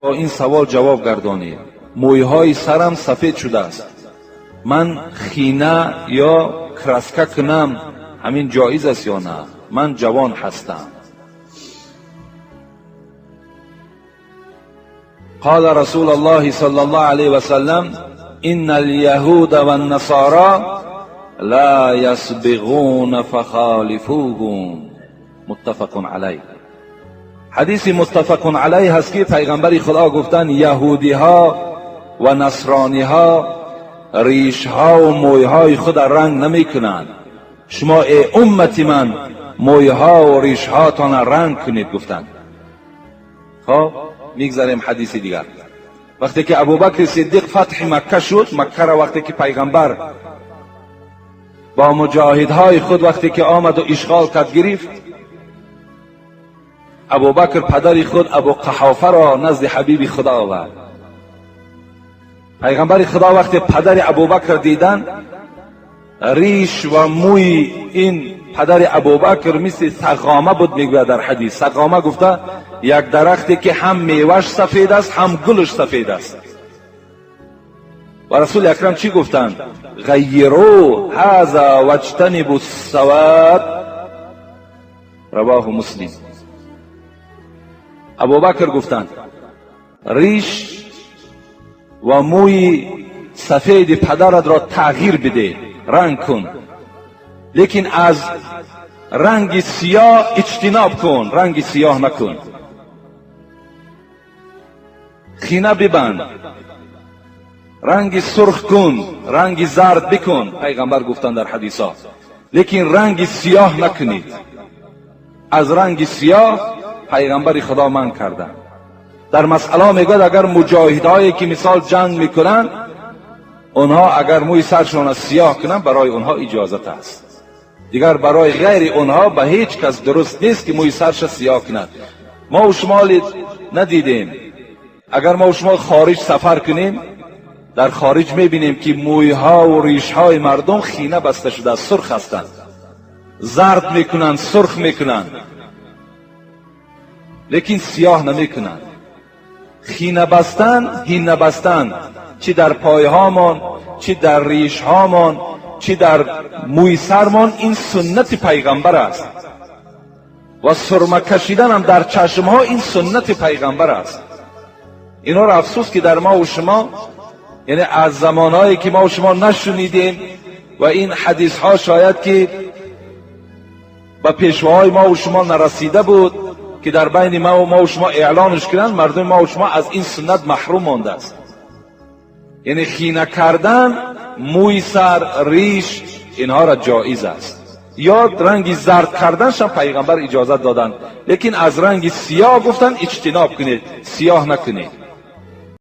Ин савол ҷавоб гардонед. Мӯйҳои сарам сафед шудааст. Ман хина ё краска кунам, ҳамин ҷоиз аст ё на? Ман ҷавон ҳастам. قال رسول الله صلى الله عليه وسلم إن اليهود والنصارى لا يسبغون فخالفوهم متفق عليه. حدیث متفق علیه هست که پیغمبر خدا گفتن یهودی ها و نصرانی ها ریش ها و موی های خود رنگ نمی کنند. شما ای امت من موی ها و ریش هاتان رنگ کنید گفتند. خب میگذاریم حدیث دیگر. وقتی که ابوبکر صدیق فتح مکه شد، مکه را وقتی که پیغمبر با مجاهدهای خود وقتی که آمد و اشغال کرد گرفت، ابوبکر پدر خود ابو قحافه را نزد حبیب خدا آورد. پیغمبر خدا وقتی پدر ابوبکر دیدن، ریش و موی این پدر ابوبکر مثل سقامه بود. میگوید در حدیث سقامه گفته یک درختی که هم میوهش سفید است هم گلش سفید است. و رسول اکرم چی گفتند؟ غیروا هذا واجتنبوا السواد. رواه مسلم. ابوبکر گفتند ریش و موی سفید پدرت را تغییر بده، رنگ کن، لیکن از رنگ سیاه اجتناب کن، رنگ سیاه نکن، خینه ببند، رنگ سرخ کن، رنگ زرد بکن. پیغمبر گفتند در حدیث ها، لیکن رنگ سیاه نکنید. از رنگ سیاه پیغمبر خدا من کردن. در مسئله میگوید اگر مجاهدهایی که مثال جنگ میکنند، اونها اگر موی سرشان را سیاه کنند برای اونها اجازت است. دیگر برای غیر اونها به هیچ کس درست نیست که موی سرش سیاه کند. ما و شما ندیدیم. اگر ما و شما خارج سفر کنیم، در خارج میبینیم که مویها و ریشهای مردم خینه بسته شده، سرخ هستند، زرد میکنند، سرخ میکنند، لیکن سیاه نمیکنند. خینه بستن، هینه بستن، چی در پایهامان، چی در ریشهامان، چی در موی سرمان، این سنت پیغمبر است. و سرمه کشیدن هم در چشمها این سنت پیغمبر است. اینا را افسوس که در ما و شما، یعنی از زمانهایی که ما و شما نشنیدیم و این حدیث ها شاید که به پیشواهای ما و شما نرسیده بود که در بین ما و شما اعلانش کنند، مردم ما و شما از این سنت محروم مانده است. یعنی خینه کردن موی سر، ریش، اینها را جایز است. یا رنگ زرد کردنش هم پیغمبر اجازت دادن، لیکن از رنگ سیاه گفتن اجتناب کنید، سیاه نکنید.